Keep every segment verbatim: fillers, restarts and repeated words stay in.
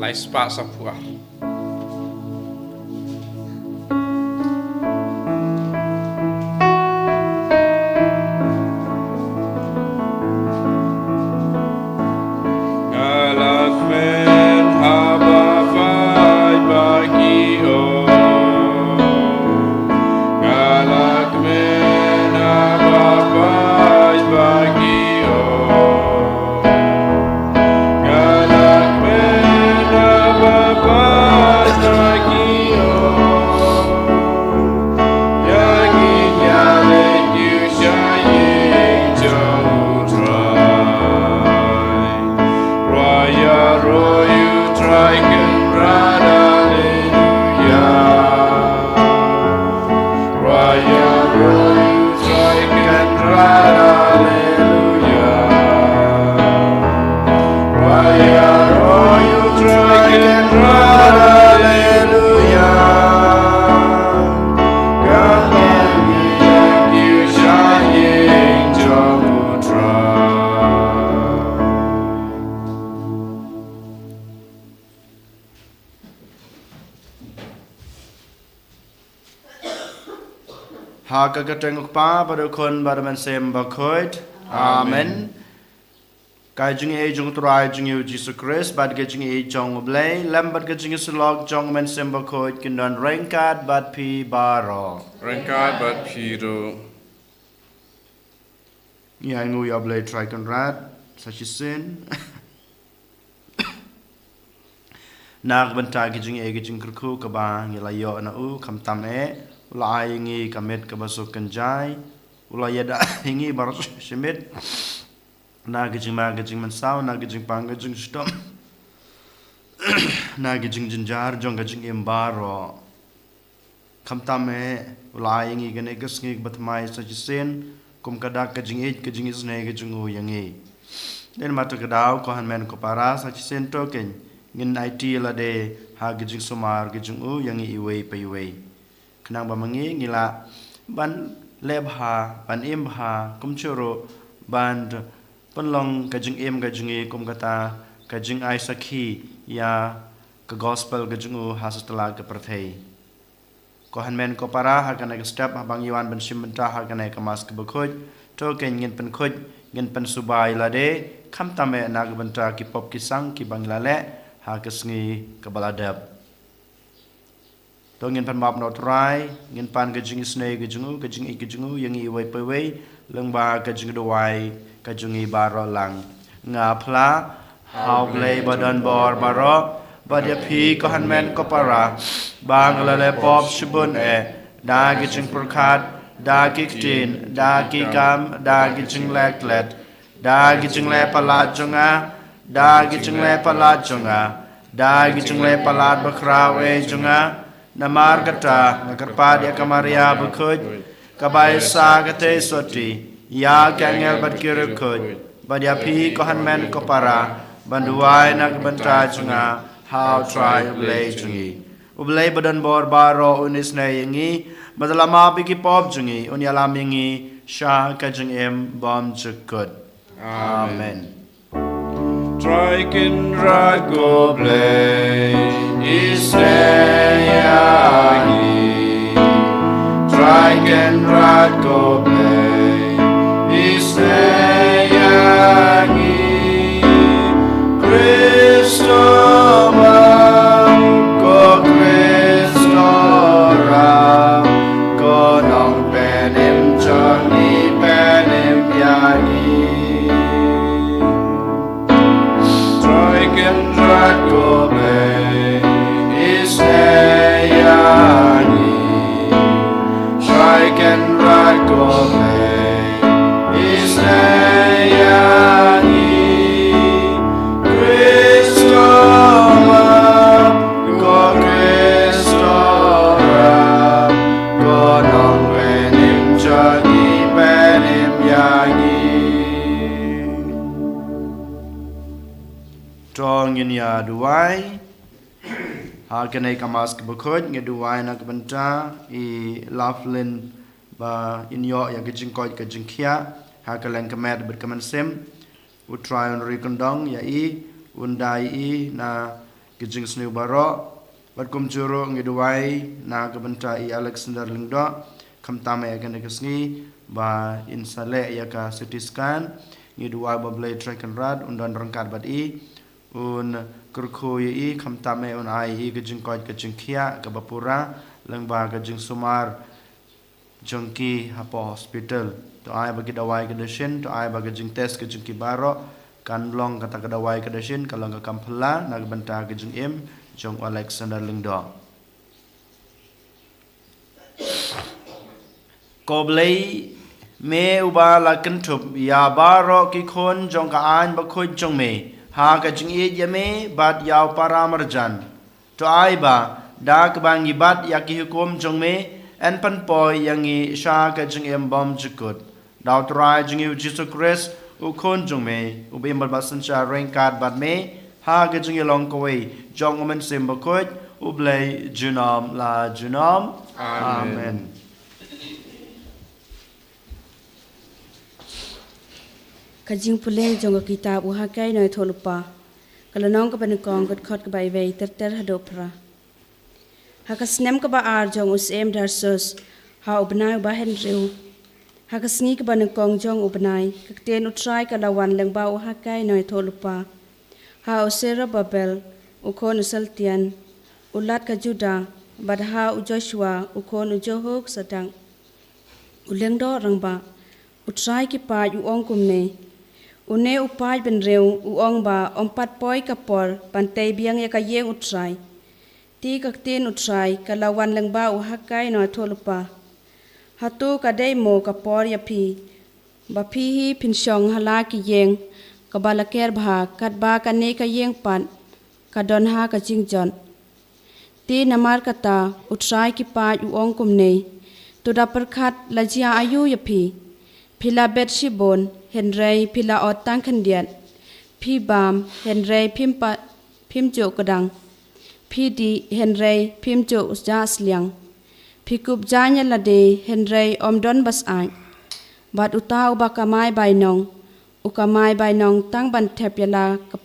Ai spah saphuh ar. Nga la kmen haba phai ba ki ong. Nga la kmen haba phai ba ki ong. Ha ka kyrteng u Kpa bad u Khun bad u Mynsiem Bakhuid. Amen. Ka jingïeit jong u Trai jong ngi u Jisu Khrist bad ka jingïeit jong u Blei lem bad ka jingïasyllok jong u Mynsiem Bakhuid kin don ryngkat bad phi baroh. Ryngkat bad phi ruh. Ngi ainguh ïa u Blei Trai Kynrad sa shisien. Na ka bynta ki jingeh ki jingkyrkhu kaba ngi la ïoh na u, khamtam eh u la ai ïa ngi ka met kaba suk kynjai, u la ïada ïa ngi baroh shi miet na ka jingma ka jingmynsaw, na ka jingpang ka jingshitom, na ka jingjynjar jong ka jingim baroh. Khamtam eh u la ai ïa ngi kane ka sngi kaba thymmai sa shisien kum ka dak ka jingïeit ka jingisynei ka jong u ïa ngi. Dei namar kata ka daw, ko hynmen ko para, sa shisien to keiñ ngin aiti lade ha ka jingsumar ka jong u ïa ngi iwei pa iwei, khnang ba ma ngi ngi lah ban leh bha, ban im bha, kumjuh ruh ban pynlong ka jingim ka jong ngi kum kata ka jingai sakhi ïa ka gospel ka jong u ha satlak ka pyrthei. Ko hynmen ko para, ha kane ka step haba ngi wan ban shim bynta ha kane ka Mass kaba khuid, to keiñ ngin pynkhuid, ngin pynsuba ïa lade, khamtam eh na ka bynta ki pop ki sang kiba ngi la leh ha ka sngi kaba la dep. To ngin pan map na u Trai, ngin pan ka jingisynei ka jong u, ka jingïeit ka jong u ïa ngi iwei pa iwei, lyngba ka jingduwai ka jong ngi baroh lang. Nga phla ha u Blei ba don bor baroh, bad ïa phi ko hynmen ko para, ba nga la leh pop shibun eh, da ki jingpyrkhat, da ki ktien, da ki kam, da ki jingleh klet, da ki jingleh palat jong nga, da ki jingleh palat jong nga, da ki jingleh palat bakhraw eh jong nga. Namar kata nga kyrpad ïa ka Maria bakhuid, kaba ïa sa ka theisotti ïa ki angel bad ki riewkhuid, bad ïa phi ko hynmen ko para, ban duwai na ka bynta jong nga ha u Trai u Blei jong ngi. U Blei ba don bor baroh un isynei ïa ngi, bad la map ïa ki pop jong ngi, un ïalam ïa ngi sha ka jingim bymjukut. Amen. Trai Kynrad ko Blei, isynei ïa ngi. Trai Kynrad ko Blei, isynei ïa ngi. Khrist Ram, ko Khrist Ram, ko Nongpynim jong ngi, pynim ïa ngi. Trai Kynrad ko Blei, isynei ïa ngi. Trai Kynrad ko Blei, isynei ïa ngi. Khrist Ram, ko Khrist Ram, ko Nongpynim jong ngi, pynim ïa ngi. To ngin ïa duwai. Ha kane ka Mass kaba khuid ngi duwai na ka bynta i Laughlin ba in ïoh ïa ka jingkoit ka jingkhiah ha ka lyngkha met bad ka mynsiem. U Trai un ri kyndong ïa i, un da ïa i na Ki jingsniew baroh, bad kumjuh ruh ngi duwai na ka bynta i Alexander Lyngdoh, khamtam eh ha kane ka sngi ba in sa leh ïa ka C T scan. Ngi duwai ba U Blei Trai Kynrad un don ryngkat bad i, un kyrkhu ïa i, khamtam eh un ai i ka jingkoit ka jingkhiah kaba pura lyngba ka jingsumar jong ki hapoh hospital. To ai ba ki dawai ka dashin, to ai ba ka jingtest ka jong ki baroh kan long kata ka dawai ka dashin, ka long ka kam phylla na ka bynta ka jingim jong u Alexander Lyngdoh. Ko Blei, me uba la kynthup ïa baroh ki khun jong ka aiñ bakhuid jong me ha ka jingïeit ïa me bad ïa u para marjan. To ai ba da kaba ngi bat ïa ki hukum jong me, yn pynpoi ïa ngi sha ka jingim bymjukut. Da U Trai jong ngi U Jisu Khrist, U Khun jong me, uba im bad synshar ryngkat bad me ha ka jingïalong kawei jong U Mynsiem Bakhuid, U Blei junom la junom. Amen. Amen. Ka jingpule jong ka kitab U Haggai Nongïathuhlypa, ka lynnong kaba nyngkong, ka dkhot kaba wei ter ter haduh phra. Ha ka snem kaba ar jong u Syiem Darius, ha u bnai uba hynriew, ha ka sngi kaba nyngkong jong u bnai, ka ktien U Trai ka la wan lyngba U Haggai Nongïathuhlypa ha u Zerubbabel u khun u Shealtiel, u lat ka Judah, bad ha u Joshua u khun u Jehozadak, u lyngdoh rangbah. U Trai ki paid u ong kumne: Une u paid bynriew u ong ba ym pat poi ka por ban tei biang ïa ka ïing U Trai. Te ka ktien U Trai ka la wan lyngba U Haggai Nongïathuhlypa. Hato ka dei mo ka por ïa phi ba phi hi phin shong ha la ki ïing kaba la ker bha, katba kane ka ïing pat ka don ha ka jingjot? Te namar kata U Trai ki paid u ong kumne: To da pyrkhat, la jia aïu ïa phi? Phi la bet shibun, hynrei phi la ot tang khyndiat. Phi bam, hynrei phim pa, phim juh kdang. Phi dih, hynrei phim juh jah sliang. Phi kup jaiñ ïa lade, hynrei ym don ba syaid. Bad uta uba kamai bainong, u kamai bainong tang ban thep ïa la ka,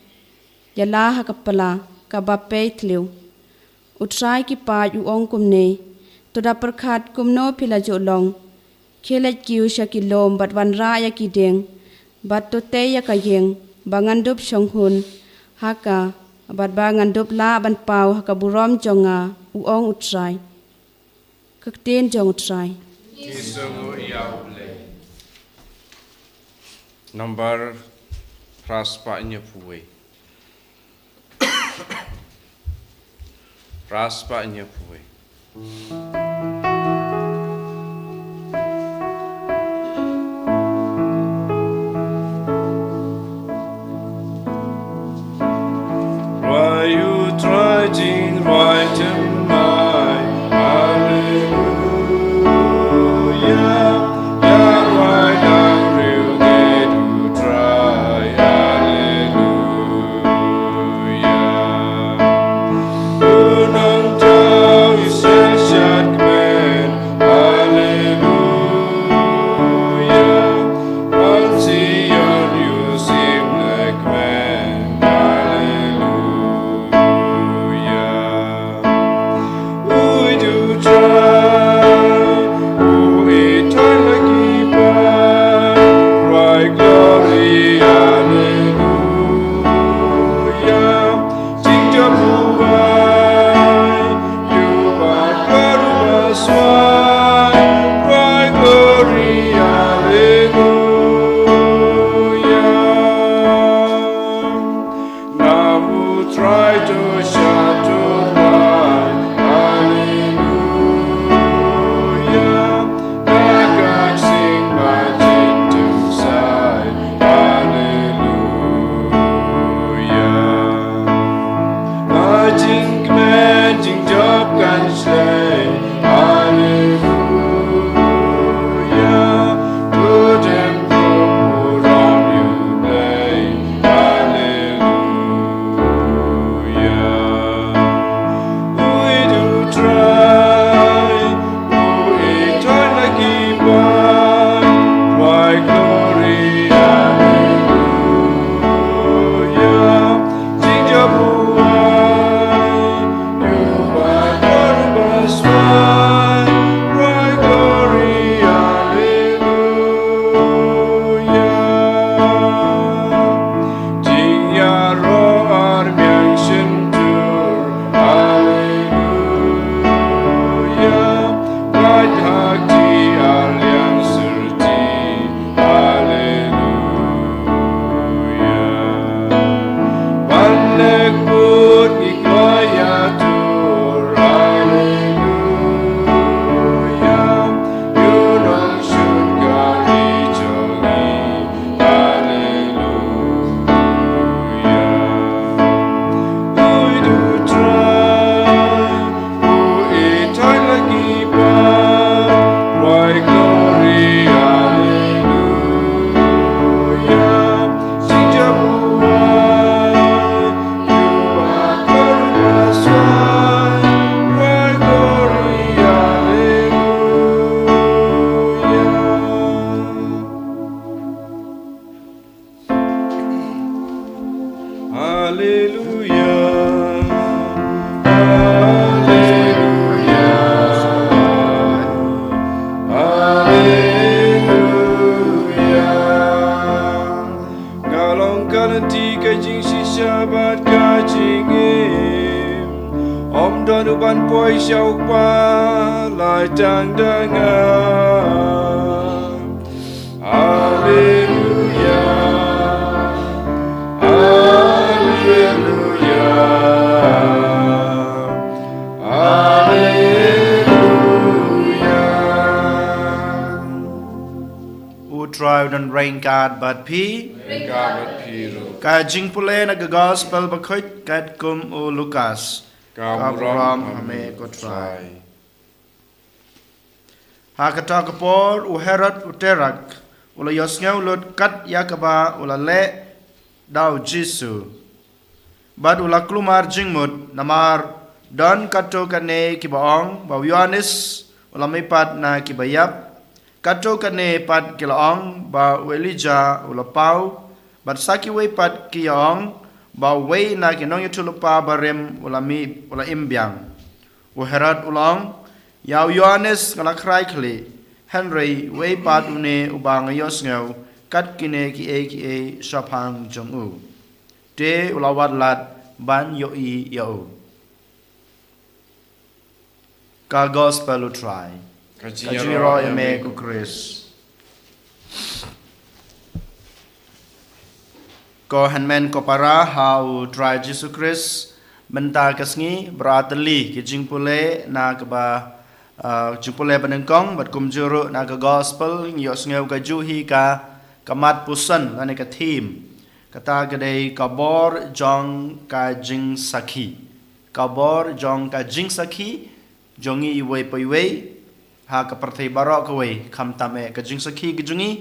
ïa la ha ka pla kaba pei thliew. U Trai ki paid u ong kumne: To da pyrkhat kumno phi la juh long. Khie leit kiew sha ki lum bad wanrah ïa ki dieng, bad to tei ïa ka ïing, ba ngan dup shong hun ha ka, bad ba ngan dup lah ban paw ha ka burom jong nga, u ong U Trai. Ka ktien jong U Trai. Ngi sngewnguh ïa U Blei. Nambar phra spah hynñiewphew wei. Phra spah hynñiewphew wei. Rwai U Trai jingrwai thymmai, haleluya. Ïa rwai dang riewngeit U Trai, haleluya. U Nongthaw Israel, shad Haleluya. Haleluya. Haleluya. Nga long ka lynti, ka jingshisha bad ka jingim. Ym don uban poi sha u Kpa, lai tang da nga. Haleluya. Haleluya. Haleluya. U Trai u don ryngkat bad phi. Ryngkat bad phi ruh. Ka jingpule na ka Gospel bakhuid katkum u Lukas. Ka burom ha me ko Trai. Ha kata ka por u Herod u Terak u la ïohsngew lut kat ïa kaba u la leh da u Jisu. Bad u la kulmar jingmut, namar don katto katne kiba ong ba u Ïoannis u la mihpat na kiba ïap, katto katne pat ki la ong ba u Elijah u la paw, bad sa kiwei pat ki ïa ong ba uwei na ki nongïathuhlypa barim u la mih, u la im biang. U Herod u la ong, ïa u Ïoannis nga la khrai khlieh, hynrei uwei pat une uba nga ïohsngew kat kine kiei kiei shaphang jong u. Te u la wad lad ban ïohi ïa u. Ka Gospel u Trai. Ka jingïaroh ïa me ko Khrist. Ko hynmen ko para ha u Trai Jisu Khrist, mynta ka sngi ba la tylli ki jingpule na kaba, ah, jingpule ba nyngkong, bad kumjuh ruh na ka Gospel ngi ïohsngew ka juh hi ka, ka mat puson lane ka theme. Kata ka dei ka bor jong ka jingsakhi. Ka bor jong ka jingsakhi jong ngi iwei pa iwei ha ka pyrthei baroh kawei, khamtam eh ka jingsakhi ka jong ngi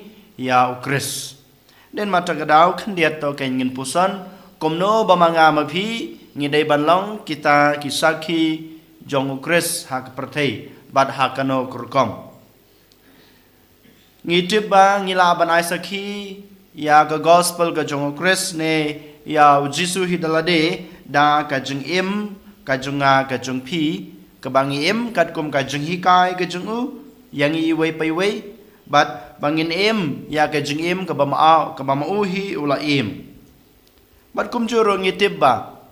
ïa u Khrist. Dei namar kata ka daw khyndiat to kein ngin puson kumno ba ma nga ma phi ngi dei ban long kita ki sakhi jong u Khrist ha ka pyrthei bad ha kano ka rukom. Ngi tip ba ngi lah ban ai sakhi ïa ka Gospel ka jong u Khrist ne ïa u Jisu hi da lade da ka jingim ka jong nga ka jong phi, kaba ngi im katkum ka jinghikai ka jong u ïa ngi iwei pa iwei, bad ba ngin im ïa ka jingim kaba ma, kaba ma u hi u la im. Bad kumjuh ruh ngi tip ba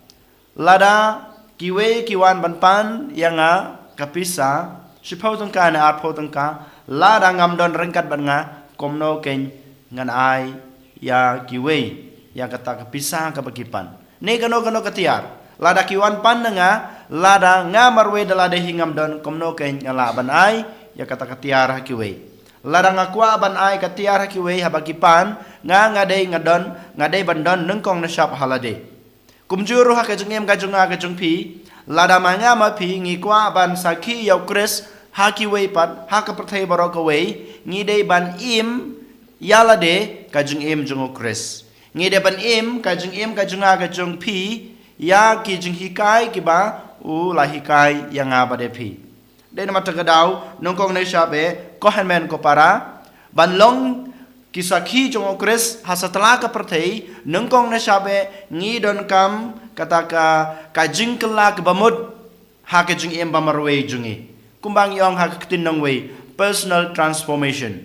lada kiwei ki wan ban pan ïa nga ka pisa shiphew tyngka ne arphew tyngka, lada ngam don ryngkat bad nga, kumno kein ngan ai ïa kiwei ïa kata ka pisa kaba ki pan? Ne kano kano ka tiar, lada ki wan pan na nga, lada nga marwei da lade hi ngam don, kumno kein nga lah ban ai ïa kata ka tiar ha kiwei? Lada nga kwah ban ai ka tiar ha kiwei haba ki pan, nga, nga dei, nga don, nga dei ban don nyngkong nyngshap ha lade. Kumjuh ruh ha ka jingim ka jong nga ka jong phi, lada ma nga ma phi ngi kwah ban sakhi ïa u Khrist ha kiwei pat, ha ka pyrthei baroh kawei, ngi dei ban im ïa lade ka jingim jong u Khrist. Ngi dei ban im ka jingim ka jong nga ka jong phi ïa ki jinghikai kiba u la hikai ïa nga bad ïa phi. Dei namar kata ka daw, nyngkong nyngshap eh, ko hynmen ko para, ban long ki sakhi jong u Khrist ha satlak ka pyrthei, nyngkong nyngshap eh ngi donkam kata ka, ka jingkylla kaba mut ha ka jingim ba marwei jong ngi. Kumba ngi ong ha ka ktien nongwei, personal transformation.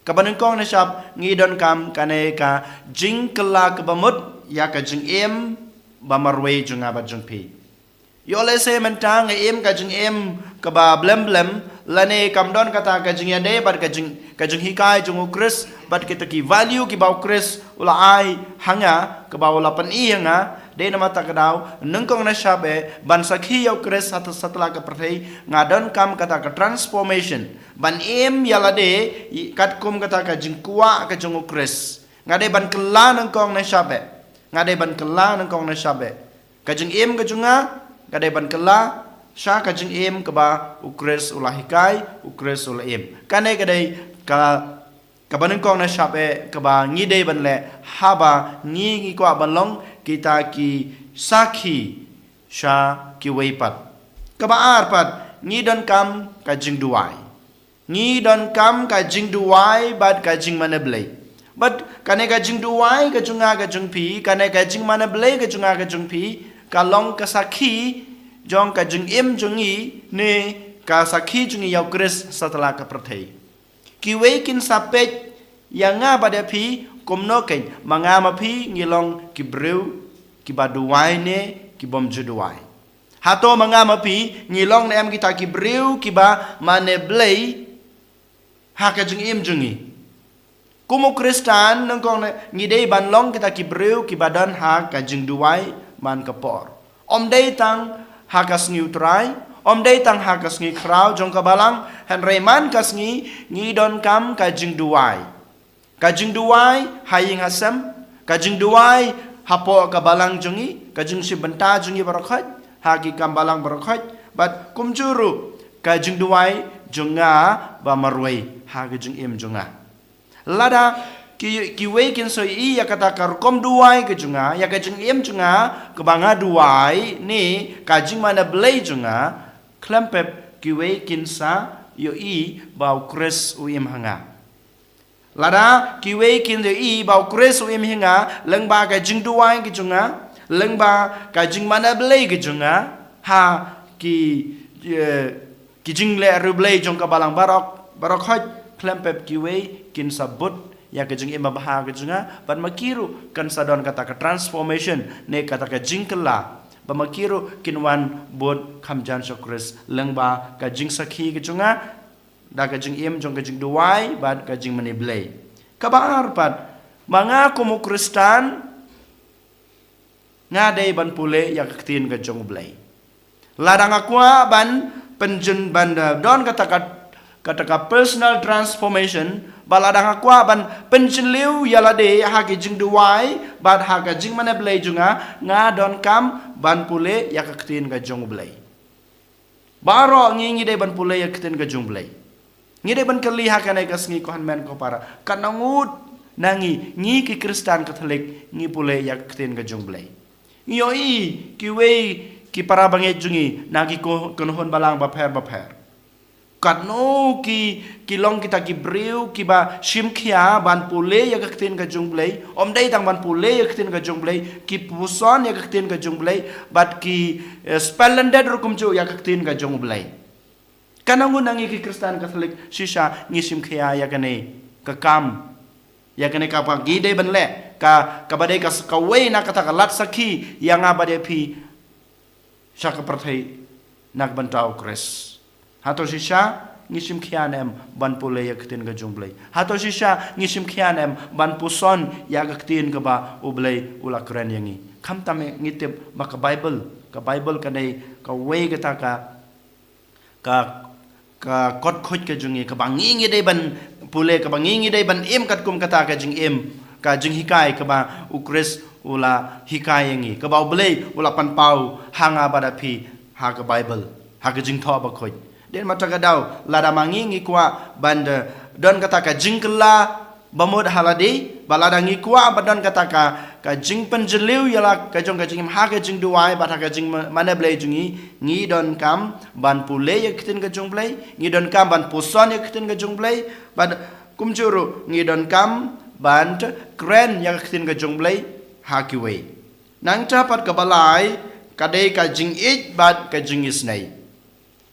Kaba nyngkong nyngshap ngi donkam kane ka jingkylla kaba mut ïa ka jingim ba marwei jong nga bad jong phi. Ïoh lehse mynta nga im ka jingim kaba blem blem, lane kam don kata ka jingïadei bad ka jing, ka jinghikai jong u Khrist, bad kita ki value kiba u Khrist u la ai ha nga, kaba u la pyni ha nga. Dei namar kata ka daw, nyngkong nyngshap eh, ban sakhi ïa u Khrist ha satlak ka pyrthei, nga donkam kata ka transformation, ban im ïa lade katkum kata ka jingkwah ka jong u Khrist. Nga dei ban kylla nyngkong nyngshap eh. Nga dei ban kylla nyngkong nyngshap eh. Ka jingim ka jong nga ka dei ban kylla sha ka jingim kaba u Khrist u la hikai, u Khrist u la im. Kane ka dei ka, kaba nyngkong nyngshap eh kaba ngi dei ban leh haba ngi, ngi kwah ban long kita ki sakhi sha kiwei pat. Kaba ar pat, ngi donkam ka jingduwai. Ngi donkam ka jingduwai bad ka jingmane Blei. Pat kane ka jingduwai ka jong nga ka jong phi, kane ka jingmane Blei ka jong nga ka jong phi, ka long ka sakhi jong ka jingim jong ngi, ne ka sakhi jong ngi ïa u Khrist satlak ka pyrthei. Kiwei kin sa peit ïa nga bad ïa phi kumno kein, ma nga ma phi ngi long ki briew kiba duwai ne ki bym ju duwai. Hato ma nga ma phi ngi long ne em kita ki briew kiba mane Blei ha ka jingim jong ngi? Kum u Khristan, nyngkong ne ngi dei ban long kita ki briew kiba don ha ka jingduwai man ka por. Ym dei tang ha ka sngi u Trai, ym dei tang ha ka sngi khraw jong ka balang, hynrei man ka sngi ngi donkam ka jingduwai. Ka jingduwai ha ïing ha sem, ka jingduwai hapoh ka balang jong ngi, ka jingshim bynta jong ngi baroh khoit ha ki kam balang baroh khoit, bad kumjuh ruh ka jingduwai jong nga ba marwei ha ka jingim jong nga. Lada ki, kiwei kin sa ïohi ïa kata ka rukom duwai ka jong nga, ïa ka jingim jong nga kaba nga duwai, ne ka jingmane Blei jong nga, khlem pep kiwei kin sa ïohi ba u Khrist u im ha nga. Lada kiwei kin ïohi ba u Khrist u im ha nga lyngba ka jingduwai ka jong nga, lyngba ka jingmane Blei ka jong nga ha ki, eh, ki jingleh riewblei jong ka balang baroh, baroh khoit, khlem pep kiwei kin sa bud ïa ka jingim babha ka jong nga, bad ma ki ruh kan sa don kata ka transformation ne kata ka jingkylla, ba ma ki ruh kin wan bud kham jan sha u Khrist lyngba ka jingsakhi ka jong nga, da ka jingim jong ka jingduwai bad ka jingmane Blei. Kaba ar pat, ma nga kum u Khristan, nga dei ban pule ïa ka ktien ka jong u Blei. Lada nga kwah ban pynjin ban, eh, don kata ka, kata ka personal transformation, ba lada nga kwah ban pynjylliew ïa lade ha ki jingduwai bad ha ka jingmane Blei jong nga, nga donkam ban pule ïa ka ktien ka jong u Blei. Baroh ngi ngi dei ban pule ïa ka ktien ka jong u Blei. Ngi dei ban kylli ha kane ka sngi, ko hynmen ko para, katno ngut na ngi, ngi ki Khristan Katholik, ngi pule ïa ka ktien ka jong u Blei? Ngi ïohi kiwei ki para bangeit jong ngi na ki ko, kynhun balang bapher bapher. Katno ki, ki long kita ki briew kiba shim khia ban pule ïa ka ktien ka jong u Blei, ym dei tang ban pule ïa ka ktien ka jong u Blei, ki puson ïa ka ktien ka jong u Blei, bad ki, eh, spellended ruh kumjuh ïa ka ktien ka jong u Blei. Katno ngut na ngi ki Khristan Katholik shisha ngi shim khia ïa kane ka kam, ïa kane kaba ngi dei ban leh, ka, kaba dei ka, kawei na kata ka lad sakhi ïa nga bad ïa phi sha ka pyrthei na ka bynta u Khrist. Hato shisha ngi shim khia ne em ban pule ïa ka ktien ka jong u Blei? Hato shisha ngi shim khia ne em ban puson ïa ka ktien kaba u Blei u la kren ïa ngi? Khamtam ngi tip ba ka Baibl, ka Baibl ka dei kawei kata ka, ka, ka kot khuid ka jong ngi, kaba ngi ngi dei ban pule, kaba ngi ngi dei ban im katkum kata ka jingim, ka jinghikai kaba u Khrist u la hikai ïa ngi, kaba u Blei u la pynpaw ha nga bad ha phi ha ka Baibl, ha ka Jingthoh Bakhuid. Dei namar kata ka daw, lada ma ngi ngi kwah ban da don kata ka jingkylla bamut ha lade, ba lada ngi kwah ban don kata ka, ka jingpynjylliew ïa la ka jong ka jingim ha ka jingduwai bad ha ka jingmane Blei jong ngi, ngi donkam ban pule ïa ka ktien ka jong u Blei, ngi donkam ban puson ïa ka ktien ka jong u Blei, bad kumjuh ruh ngi donkam ban kren ïa ka ktien ka jong u Blei ha kiwei. Nangta pat kaba lai, ka dei ka jingïeit bad ka jingisynei.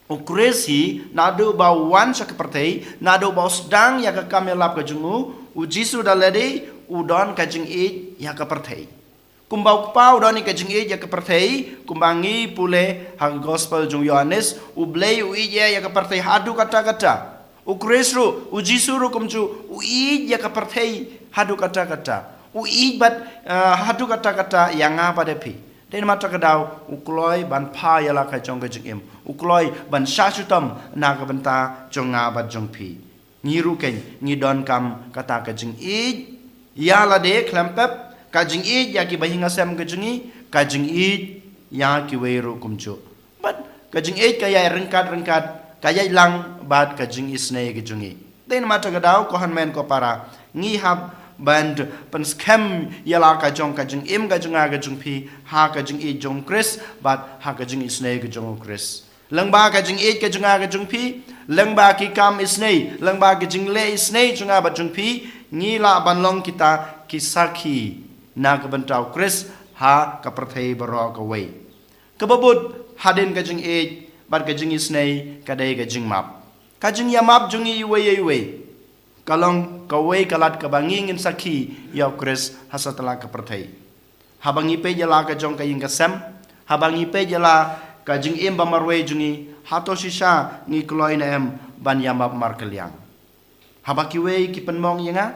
U Khrist hi naduh ba u wan sha ka pyrthei, naduh ba u sdang ïa ka kam ïalap ka jong u, u Jisu da lade u don ka jingïeit ïa ka pyrthei. Kumba u Kpa u don ïa ka jingïeit ïa ka pyrthei, kumba ngi pule ha ka Gospel jong u Ïohannes, u Blei u ïeit ïa ka pyrthei haduh katta katta. U Khrist ruh, u Jisu ruh kumjuh, u ïeit ïa ka pyrthei haduh katta katta. U ïeit bad, eh, haduh katta katta ïa nga bad ïa phi. Dei namar kata ka daw, u kloi ban phah ïa la ka jong ka jingim. U kloi ban shah shitom na ka bynta jong nga bad jong phi. Ngi ruh kein, ngi donkam kata ka jingïeit ïa lade khlem pep, ka jingïeit ïa ki bahaïing hasem ka jong ngi, ka jingïeit ïa kiwei ruh kumjuh. Bad ka jingïeit ka ïaid ryngkat ryngkat, ka ïaid lang bad ka jingisynei ka jong ngi. Dei namar kata ka daw, ko hynmen ko para, ngi hap ban pynskhem ïa la ka jong ka jingim ka jong nga ka jong phi ha ka jingïeit jong u Khrist bad ha ka jingisynei ka jong u Khrist. Lyngba ka jingïeit ka jong nga ka jong phi, lyngba ki kam isynei, lyngba ka jingleh isynei jong nga bad jong phi, Ngi lah ban long kita ki sakhi na ka bynta u Khrist ha ka pyrthei baroh kawei. Kaba bud hadien ka jingïeit bad ka jingisynei ka dei ka jingmap. Ka jingïamap jong ngi iwei ïa iwei ka long kawei ka lad kaba ngi ngin sakhi ïa u Khrist ha satlak ka pyrthei. Haba ngi peit ïa la ka jong ka ïing ka sem, haba ngi peit ïa la ka jingim ba marwei jong ngi, hato shisha ngi kloi ne em ban ïamap markylliang? Haba kiwei ki pynmong ïa nga,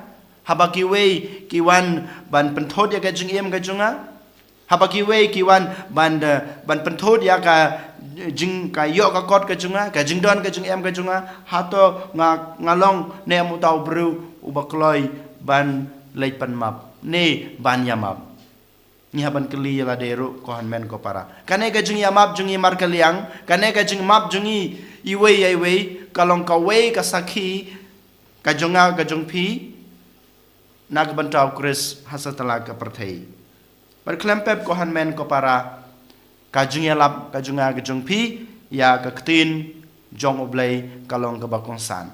haba kiwei ki wan ban pynthut ïa ka jingim ka jong nga, haba kiwei ki wan ban, eh, ban pynthut ïa ka jing, ka ïoh ka kot ka jong nga, ka jingdon ka jingem ka jong nga, hato nga, nga long ne em uta u briew uba kloi ban leit pynmap ne ban ïamap? Ngi hap ban kylli ïa lade ruh, ko hynmen ko para. Kane ka jingïamap jong ngi markylliang, kane ka jingmap jong ngi iwei ïa iwei, ka long kawei ka sakhi ka jong nga ka jong phi na ka bynta u Khrist ha satlak ka pyrthei. Bad khlem pep, ko hynmen ko para, ka jingïalap ka jong nga ka jong phi ïa ka ktien jong U Blei ka long kaba kongsan.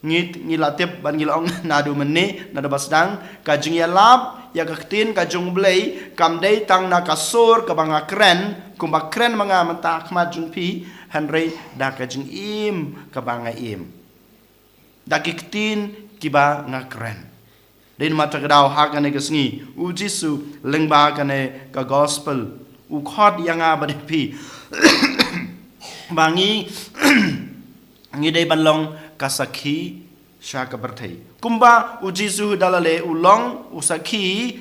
Ngi, ngi la tip bad ngi la ong naduh mynne, naduh ba sdang, ka jingïalap ïa ka ktien ka jong U Blei kam dei tang na ka sur kaba nga kren, kumba kren ma nga mynta ha khmat jong phi, hynrei da ka jingim kaba nga im, da ki ktien kiba nga kren. Dei namar kata ka daw ha kane ka sngi, U Jisu lyngba kane ka gospel u khot ïa nga bad ïa phi ba ngi, ngi dei ban long ka sakhi sha ka pyrthei. Kumba U Jisu da lade u long u sakhi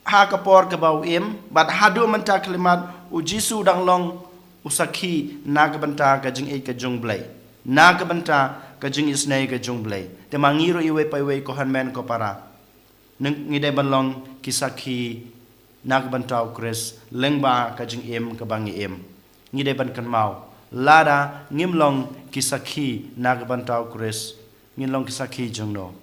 ha ka por kaba u im, bad haduh mynta khyllipmat U Jisu u dang long u sakhi na ka bynta ka jingïeit ka jong U Blei, na ka bynta ka jingisynei ka jong U Blei. Te ma ngi ruh iwei pa iwei, ko hynmen ko para, ngi dei ban long ki sakhi na ka bynta u Khrist lyngba ka jingim kaba ngi im. Ngi dei ban kynmaw, lada ngim long ki sakhi na ka bynta u Khrist, ngin long ki sakhi jong no?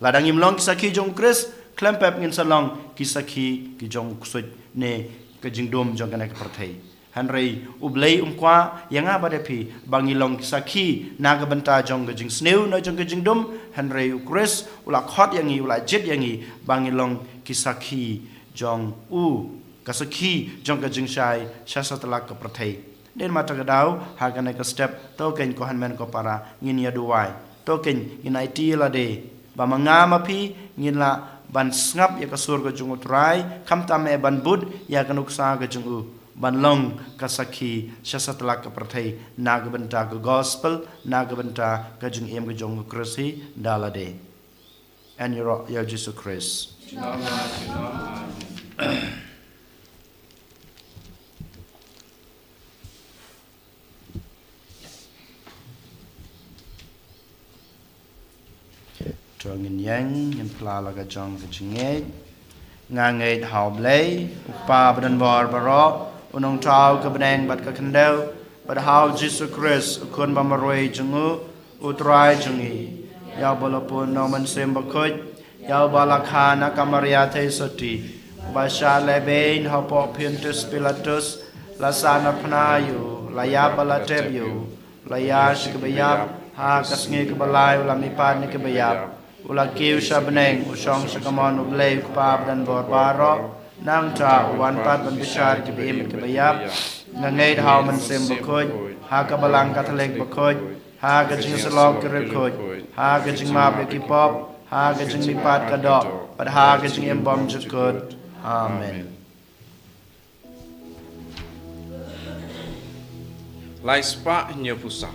Lada ngim long ki sakhi jong u Khrist, khlem pep ngin sa long ki sakhi ki jong u ksuid ne ka jingdum jong kane ka pyrthei. Hynrei U Blei um kwah ïa nga bad ïa phi ba ngi long ki sakhi na ka bynta jong ka jingsniew ne jong ka jingdum, hynrei u Khrist u la khot ïa ngi, u la jied ïa ngi ba ngi long ki sakhi jong u, ka sakhi jong ka jingshai sha satlak ka pyrthei. Dei namar kata ka daw ha kane ka step, to keiñ, ko hynmen ko para, ngin ïa duwai. To keiñ, ngin aiti ïa lade ba ma nga ma phi ngin lah ban sngap ïa ka sur ka jong u Trai, khamtam eh ban bud ïa ka nuksa ka jong u, ban long ka sakhi sha satlak ka pyrthei na ka bynta ka gospel, na ka bynta ka jingim ka jong u Khrist hi da lade. Yn ïaroh ïa u Jisu Khrist. To ngin ïeng, ngin phla la ka jong ka jingngeit. Nga ngeit ha U Blei, U Kpa badonbor baroh, U Nongthaw ka bneng bad ka khyndew, bad ha u Jisu Khrist, U Khun ba marwei jong u, U Trai jong ngi. Ïa uba la pun na U Mynsiem Bakhuid, ïa uba la kha na ka Maria Theisotti, uba shah lehbeiñ hapoh Pontius Pilatus, la sahnarphna ïa u, la ïap bad la tep ïa u, la ïaid sha kaba ïap, ha ka sngi kaba lai u la mihpat na kiba ïap, u la kiew sha bneng, u shong sha kamon U Blei U Kpa badonbor baroh. Nangta u wan pat ban bishar ïa kiba im bad kiba ïap. Nga ngeit ha U Mynsiem Bakhuid, ha ka Balang Katholik bakhuid, ha ka jingïasyllok ki riewkhuid, ha ka jingmap ïa ki pop, ha ka jingmihpat ka doh, bad ha ka jingim bymjukut. Amen. Lai spah hynñiewphew saw.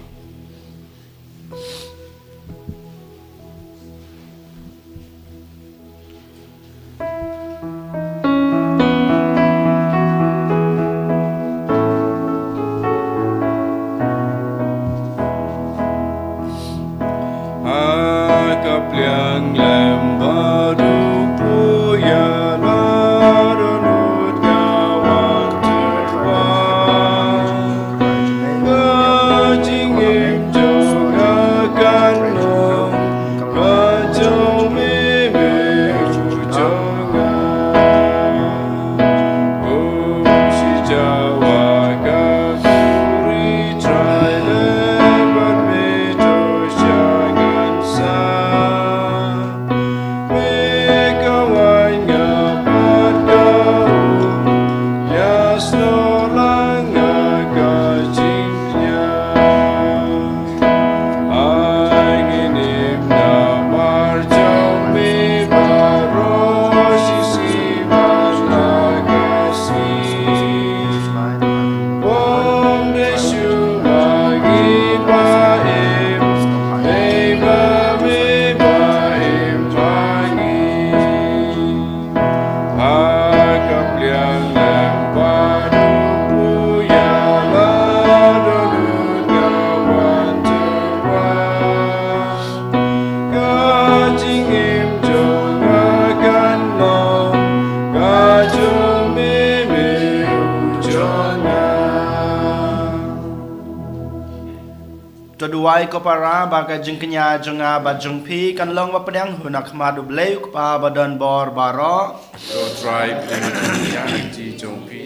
Ha ka pliang lem bad u puya la don ut nga wan tyrwa. Ka jingim Ai ko para ba ka jingkñia jong nga bad jong phi kan long ba pdiang hun ha khmat U Blei U Kpa ba don bor baroh. To Trai pdiang ïa ka jingkñia jong phi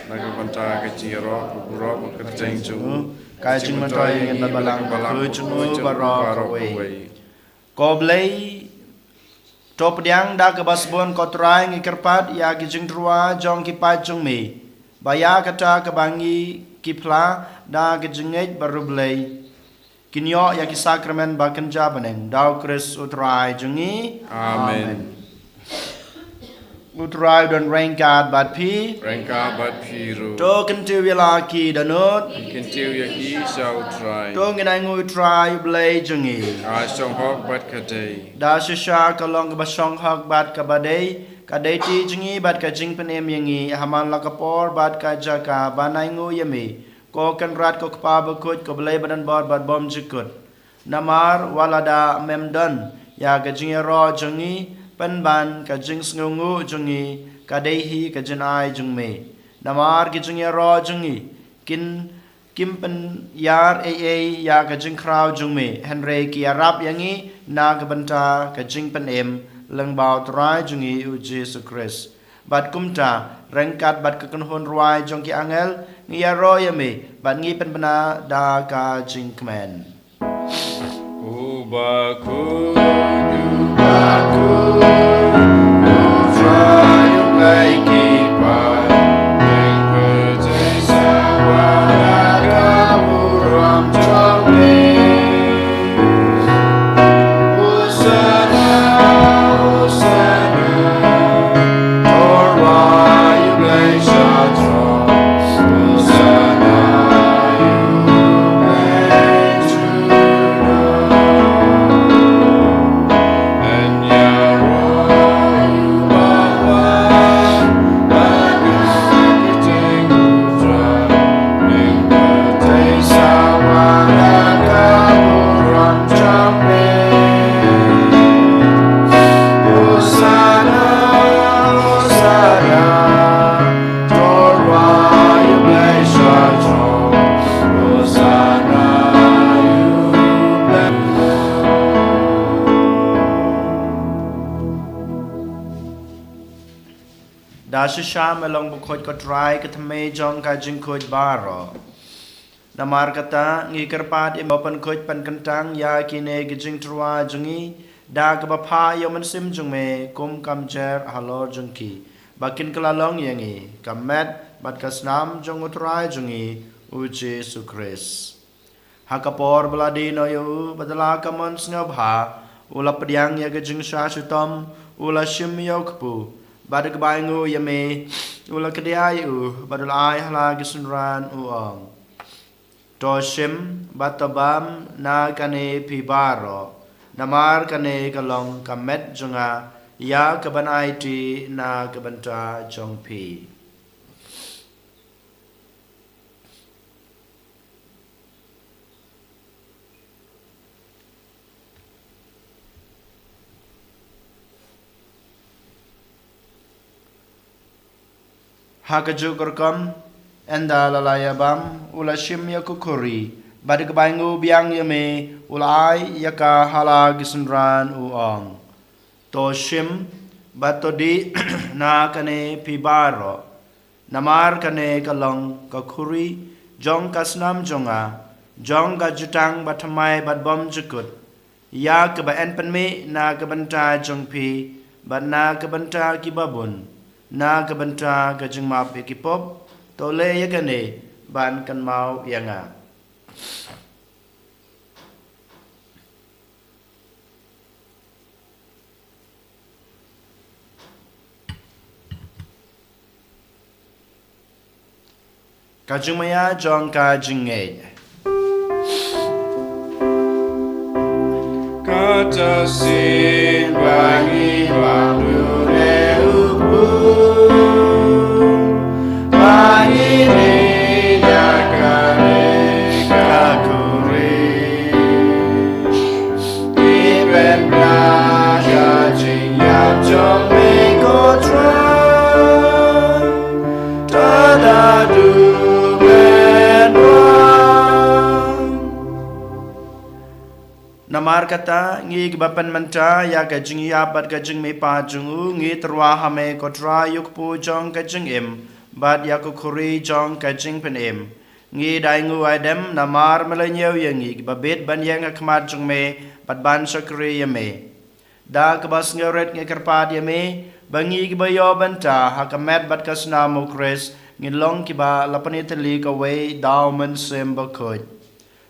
na ka bynta ka jingïaroh ka burom ka kyrteng jong u. Ka jingmyntoi ïa ngi bad balang ka jong u baroh kawei. Ko Blei, to pdiang da kaba sbun ko Trai ngi kyrpad ïa ki jingtyrwa jong ki paid jong me. Ba ïa kata kaba ngi ki phla da ki jingngeit bariewblei kin ïoh ïa ki sakramen ba kynja bneng da U Khrist U Trai jong ngi. Amen. U Trai u don ryngkat bad phi. Ryngkat bad phi ruh. To kyntiew ïa la ki dohnud. Kyntiew ïa ki sha U Trai. To ngin ainguh U Trai U Blei jong ngi. Ka shong hok bad ka dei. Da shisha ka long kaba shong hok bad kaba dei, ka dei ti jong ngi bad ka jingpynim ïa ngi ha man la ka por bad ka jaka ban ainguh ïa me, ko Kynrad ko Kpa bakhuid ko Blei ba don bor bad bymjukut. Namar wat lada mem don ïa ka jingïaroh jong ngi, pynban ka jingsngewnguh jong ngi ka dei hi ka jingai jong me. Namar ki jingïaroh jong ngi kin kim pynïar ei ei ïa ka jingkhraw jong me, hynrei ki ïarap ïa ngi na ka bynta ka jingpynim lyngba U Trai jong ngi U Jisu Khrist. Bad kumta, ryngkat bad ka kynhun rwai jong ki angel, ngi ïaroh ïa me bad ngi pynbna da ka jingkmen. Uba khuid, uba khuid, U Trai U Blei ki paid, pyrthei sawa da ka burom jong me. Hosanna, Hosanna, to rwai U Blei sha throne. Hosanna, U Blei Da shisha me long bakhuid ko Trai ka thymmei jong ka jingkhuid baroh. Namar kata ngi kyrpad ïa me ban pynkhuid pynkyntang ïa kine ki jingtyrwa jong ngi da kaba phah ïa u mynsiem jong me kum ka mjer halor jong ki, ba kin kylla long ïa ngi ka met bad ka snam jong U Trai jong ngi U Jisu Khrist. Ha ka por ba la die noh ïa u bad da la ka mon sngewbha u la pdiang ïa ka jingshah shitom, u la shim ïa u kpu bad da kaba ainguh ïa me u la kdiah ïa u bad u la ai ha la ki synran u ong, to shim bad to bam na kane phi baroh, namar kane ka long ka met jong nga ïa kaban aiti na ka bynta jong phi. Ha kajuh ka rukom, ynda la la ïa bam, u la shim ïa ka khuri bad da kaba ainguh biang ïa me u la ai ïa ka ha la ki synran u ong, to shim bad to dih na kane phi baroh, namar kane ka long ka khuri jong ka snam jong nga, jong ka jutang bathymmai bad bymjukut, ïa kaba yn pynmih na ka bynta jong phi bad na ka bynta kiba bun na ka bynta ka jingmap ïa ki pop. To leh ïa kane ban kynmaw ïa nga. Ka jingmaïa jong ka jingngeit. Kata sien ba ngi bam dure u kpu, ba ngi dih ïa kane ka khuri. Ngi pynbna ka jingïap jong me ko Trai, ta da duh men wan. Namar kata, ngi kiba pynmynta ïa ka jingïap bad ka jingmihpat jong u, ngi tyrwa ha me ko Trai, ïa u kpu jong ka jingim bad ïa ka khuri jong ka jingpynim. Ngi da ainguh aidem namar me la ñiew ïa ngi kiba bit ban ïeng ha khmat jong me bad ban shakri ïa me. Da kaba sngewrit ngi kyrpad ïa me ba ngi kiba ïoh bynta ha ka met bad ka snam u Khrist ngin long kiba la pynïatylli kawei da u Mynsiem Bakhuid.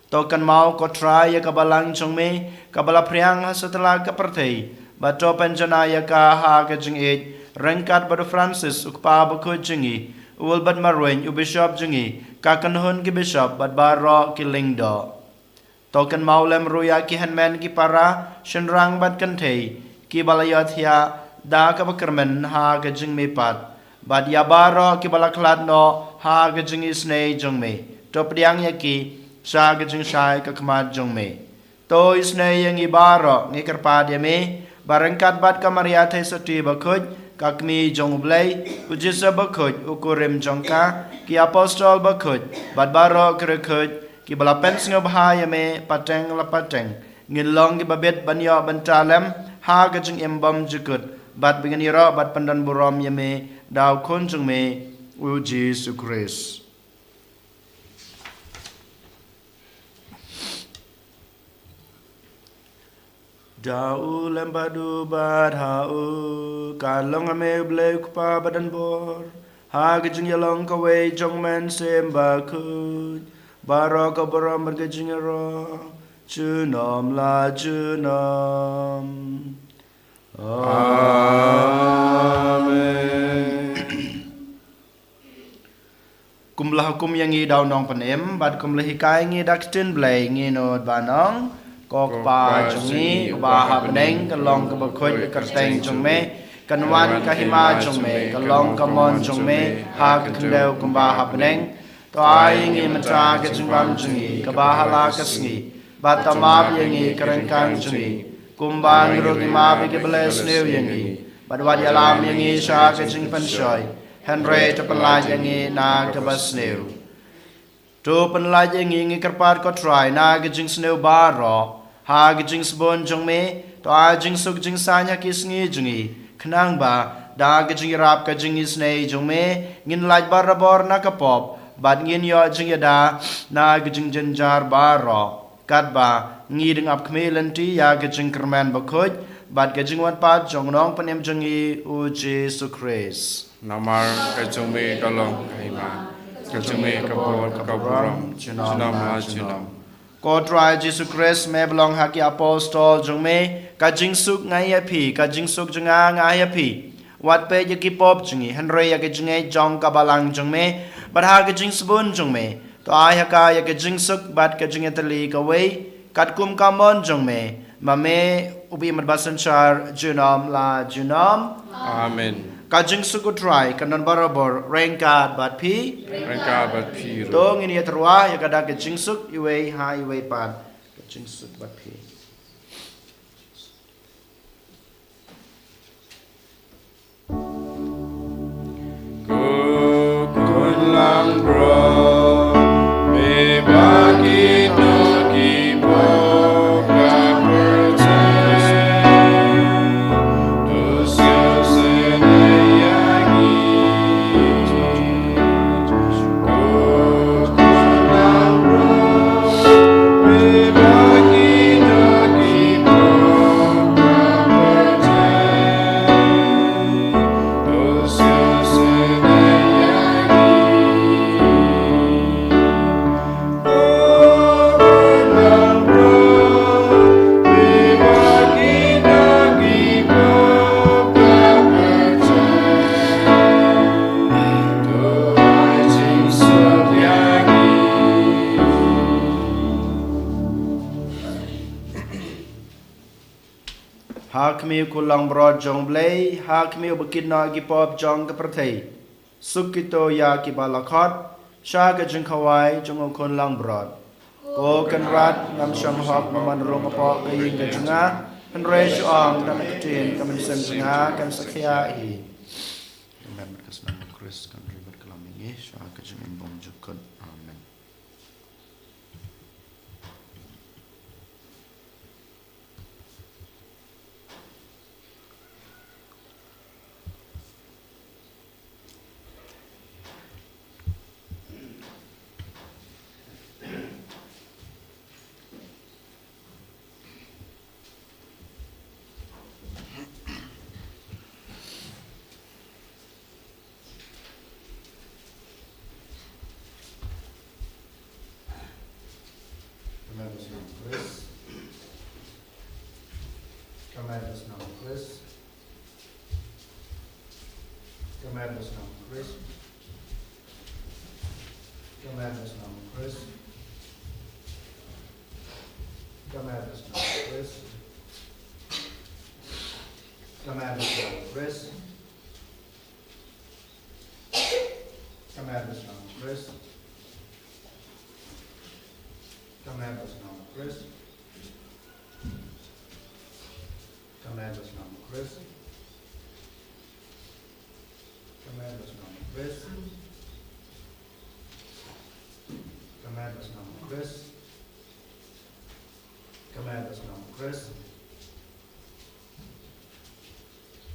To kynmaw ko Trai ïa ka balang jong me kaba la phriang ha satlak ka pyrthei, bad to pynjanai ïa ka ha ka jingïeit ryngkat bad u Francis u kpa bakhuid jong ngi, u Wilbert Marwein u bishop jong ngi, ka kynhun ki bishop bad baroh ki lyngdoh. To kynmaw lem ruh ïa ki hynmen ki para, shynrang bad kynthei kiba la ïohthiah da kaba kyrmen ha ka jingmihpat, bad ïa baroh kiba la khlad noh ha ka jingisynei jong me. To pdiang ïa ki sha ka jingshai ka khmat jong me. To isynei ïa ngi baroh, ngi kyrpad ïa me ba ryngkat bad ka Maria Theisotti bakhuid, ka Kmie jong u Blei, u Joseph bakhuid u kurim jong ka, ki apostol bakhuid bad baroh ki riewkhuid kiba la pynsngewbha ïa me pateng la pateng, ngin long kiba bit ban ïoh bynta lem ha ka jingim bymjukut, bad ba ngin ïaroh bad pyndonburom ïa me da u Khun jong me u Jisu Khrist. Da u lem bad u bad ha u, kan long ha me u Blei u Kpa badonbor, ha ka jingïalong kawei jong u Mynsiem Bakhuid, baroh ka burom bad ka jingïaroh junom la junom. Amen. Kum la hukum ïa ngi da u Nongpynim bad kum la hikai ngi da ka ktien Blei, ngi nud ban ong: Ko Kpa jong ngi uba ha bneng, ka long kaba khuid ka kyrteng jong me, kan wan ka hima jong me, ka long ka mon jong me ha ka khyndew kumba ha bneng. To ai ïa ngi mynta ka jingbam jong ngi kaba ha la ka sngi, bad to map ïa ngi ka ryngkang jong ngi, kumba ngi ruh ngi map ïa kiba leh sniew ïa ngi, bad wat ïalam ïa ngi sha ka jingpynshoi, hynrei to pynlait ïa ngi na kaba sniew. To pynlait ïa ngi, ngi kyrpad ko Trai, na ka jingsniew baroh, ha ka jingsbun jong me, to ai jingsuk jingsaiñ ha ki sngi jong ngi, khnang ba da ka jingïarap ka jingisynei jong me, ngin lait barabor na ka pop, bad ngin ïoh jingïada na ka jingjynjar baroh. Katba ngi dang ap khmih lynti ïa ka jingkyrmen bakhuid bad ka jingwan pat jong u Nongpynim jong ngi u Jisu Khrist. Namar ka jong me ka long ka hima, ka jong me ka bor, ka burom junom la junom. Ko Trai Jisu Khrist, me ba long ha ki apostol jong me: Ka jingsuk nga ai ïa phi, ka jingsuk jong nga nga ai ïa phi. Wat peit ïa ki pop jong ngi, hynrei ïa ka jingngeit jong ka balang jong me, bad ha ka jingsbun jong me to ai ha ka ïa ka jingsuk bad ka jingïatylli kawei, katkum ka mon jong me, ma me uba im bad ba synshar junom la junom. Amen. Ka jingsuk u Trai kan don barabor ryngkat bad phi. Ryngkat bad phi ruh. To ngin ïatyrwa ïa ka da ka jingsuk iwei ha iwei pat. Ka jingsuk bad phi. Ko Khun langbrot, me ba kino ki pop ka pyrthei, to sngewsih ïa ngi. Ha khmih ko langbrot jong u Blei, ha khmih uba kit noh ïa ki pop jong ka pyrthei. Suk kito ïa kiba la khot sha ka jingkhawai jong u Khun langbrot. Ko Kynrad, ngam shong hok ban wan rung hapoh ka ïing ka jong nga, hynrei shu ong tang ka ktien, ka mynsiem jong nga kan sa khia hi. Amen. Ka snam u Khrist kan ri bad ka lam ïa ngi sha ka jingim bymjukut. Amen. Ka met bad snam u Khrist. Ka met bad snam u Khrist. Ka met bad snam u Khrist. Ka met bad snam u Khrist. Ka met bad snam u Khrist. Ka met bad snam u Khrist. Ka met bad snam u Khrist. Ka met bad snam u Khrist. Ka met bad snam u Khrist. Ka met bad snam u Khrist.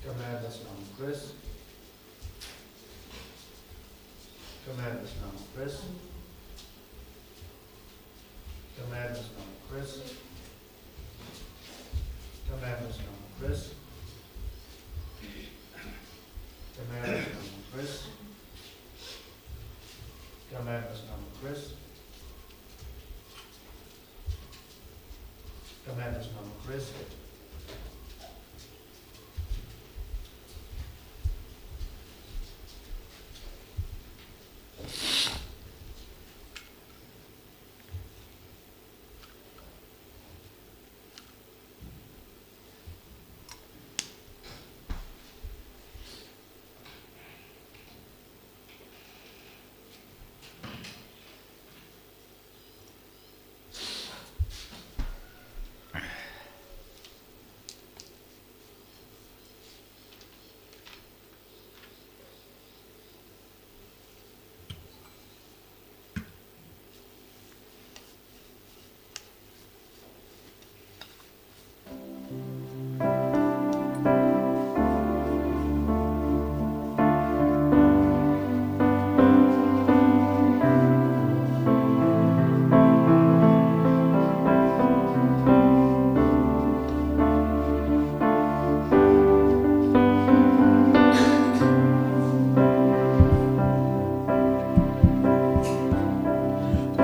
Ka met bad snam u Khrist. Ka met bad snam u Khrist. Ka met bad snam u Khrist. Ka met bad snam u Khrist. Ka met bad snam u Khrist. Ka met bad snam u Khrist. Ka met bad snam u Khrist.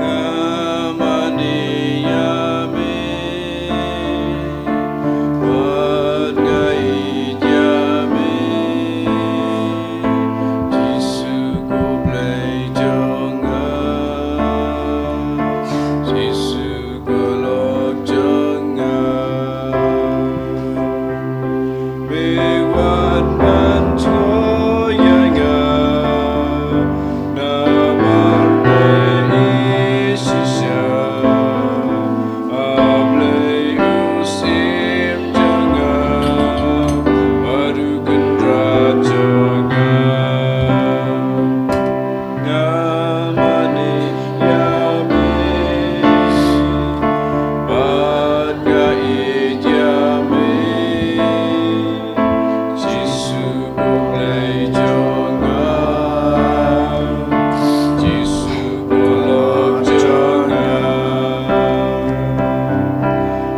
Nga mane ïa me, wat nga ïeit ïa me. Jisu ko Blei jong nga, Jisu ko Lok jong nga. Me wan ban jngoh ïa nga, namar me i shisha. A Blei u Syiem jong nga, bad u Kynrad jong nga. Nga mane ïa me, bad nga ïeit ïa me. Jisu ko Blei jong nga, Jisu ko Lok jong nga.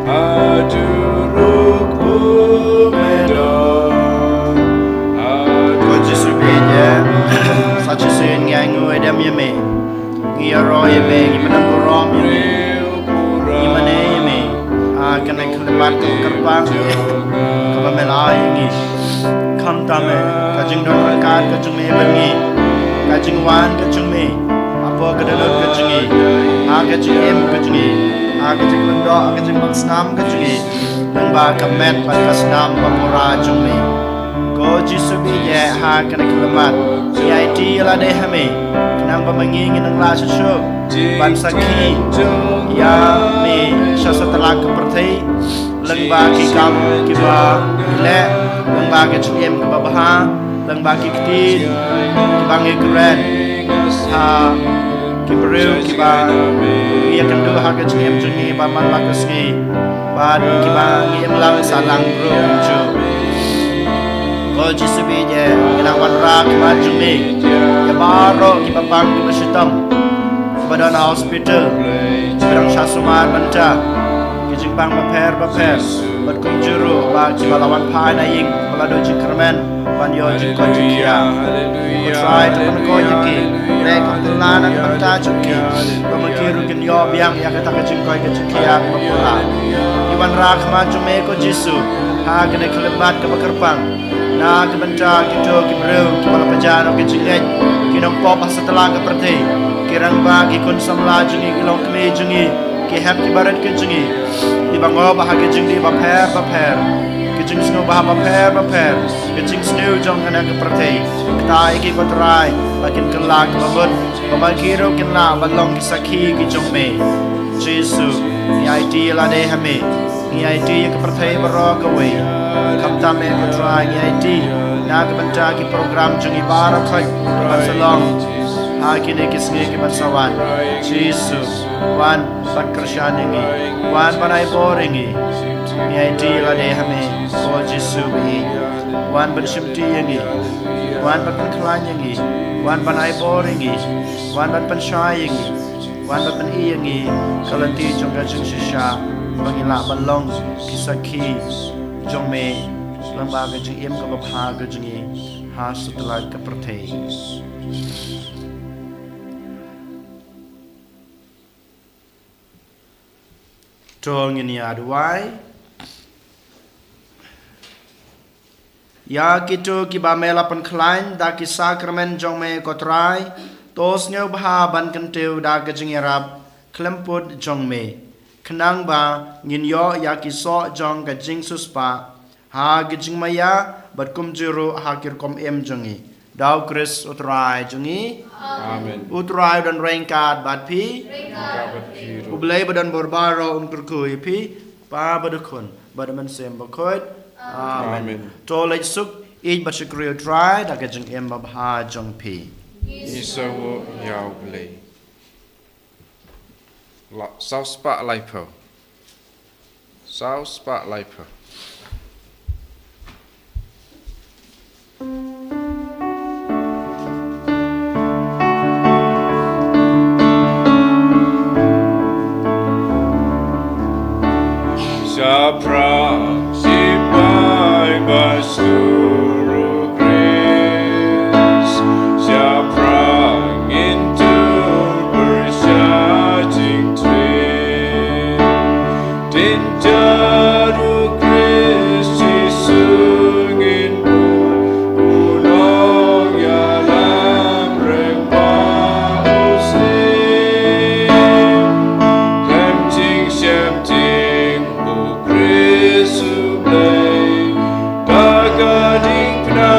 Haduh ruh kumne don. Ko Jisu phi ïeit, sa shisien ngi ainguh dem ïa me. Ngi ïaroh ïa me, ngi mane burom ïa me. Ngi mane ïa me. Ha kane ka khlieh mat kaba kyrpang, kaba me la ai ïa ngi. Khamtam eh, ka jingdon ryngkat ka jong me bad ngi. Ka jingwan ka jong me hapoh ka dohnud ka jong ngi. Ha ka jingim ka jong ngi. Ha ka jinglyngdoh, ha ka jingpang snam ka jong ngi. Lyngba ka met bad ka snam ba pura jong me. Ko Jisu phi ïeit, ha kane ka khlieh mat ngi aiti ïa lade ha me, khnang ba ma ngi ngin nang lah shuh shuh ban sakhi ïa me sha satlak ka pyrthei, lyngba ki kam kiba ngi leh, lyngba ka jingim kaba bha, lyngba ki ktien kiba ngi kren ha ki briew kiba ngi ïakynduh ha ka jingim jong ngi ba man la ka sngi, bad kiba ngi imlang sahlang briew kumjuh. Ko Jisu phi ïeit, ngi nang wanrah khmat jong me ïa baroh kiba pang kiba shitom, kiba don ha hospital, kiba dang shah sumar mynta, ki jingpang bapher bapher, bad kumjuh ruh ba kiba la wan phai na ïing, ba la duh jingkyrmen ban ïoh jingkoit jingkhiah. Ko Trai, to pynkoit ïa ki, leh ka pynlong na ka bynta jong ki, ba ma ki ruh kin ïoh biang ïa kata ka jingkoit ka jingkhiah kaba pura. Ngi wanrah khmat jong me ko Jisu ha kane ka khlieh mat kaba kyrpang, Na ka bynta kito ki briew kiba la pynjah na ki jingngeit, ki nongpop ha satlak ka pyrthei, ki rangbah, ki khun samla jong ngi, ki longkmie jong ngi, ki hep ki barit ki jong ngi, kiba ngop ha ki jingdih bapher bapher, ki jingsngewbha bapher bapher, ki jingsniew jong kane ka pyrthei. Kata ïa ki ko Trai, ba kin kylla ka bamut, ba ma ki ruh kin lah ban long ki sakhi ki jong me. Jisu, ngi aiti ïa lade ha me. Ngi aiti ïa ka pyrthei baroh kawei. Khamtam me ko Trai, ngi aiti na ka bynta ki program jong ngi baroh khoit ban sa long ha kine ki sngi kiban sa wan. Jisu, wan ban kyrshan ïa ngi, wan ban ai bor ïa ngi. Ngi aiti ïa lade ha me, ko Jisu ba ïeit. Wan ban shimti ïa ngi, wan ban pynkhlaiñ ïa ngi, wan ban ai bor ïa ngi, wan ban pynshai ïa ngi, wan ban pyni ïa ngi ka lynti jong ka jingshisha, ba ngin lah ban long ki sakhi jong me lyngba ka jingim kaba bha ka jong ngi ha satlak ka pyrthei. To ngin ïa duwai. Ïa kito kiba me la pynkhlaiñ da ki sakramen jong me ko Trai, to sngewbha ban kyntiew da ka jingïarap khlem put jong me, khnang ba ngin ïoh ïa ki soh jong ka jingsiewspah ha ka jingmaïa bad kumjuh ruh ha ki rukom im jong ngi. Da U Khrist U Trai jong ngi. Amen. U Trai u don ryngkat bad phi. Ryngkat bad phi ruh. U Blei ba don bor baroh un kyrkhu ïa phi, Kpa bad U Khun bad U Mynsiem Bakhuid. Amen. Amen. To leit suk, ïeit bad shukri U Trai da ka jingim babha jong phi. Ngi sngewnguh ïa U Blei. La, saw spah laiphew. Saw spah laiphew. Shaphrang symbai ba sngewthuh Khrist, shaphrang ngin tur pyrshah jingtrei. Jynjar U Khrist Jisu ngin bud, u nongïalam rangbah u sniew. Khlem jingsheptieng U Khrist U Blei, da ka diengphna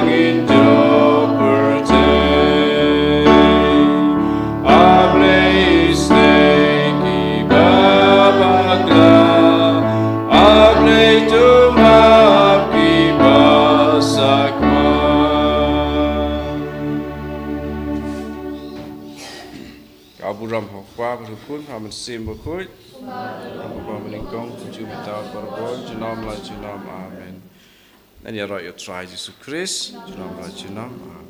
ngin ïoh pyrthei. A Blei, sngewbha bakla, A Blei, to map kiba sakma. Ka burom ha U Kpa bad U Khun bad U Mynsiem Bakhuid. Bad U Kpa ba nyngkong, kumjuh mynta, barabor, junom la junom. Amen. Ngan ïaroh ïa U Trai Jisu Khrist, junom la junom. Amen.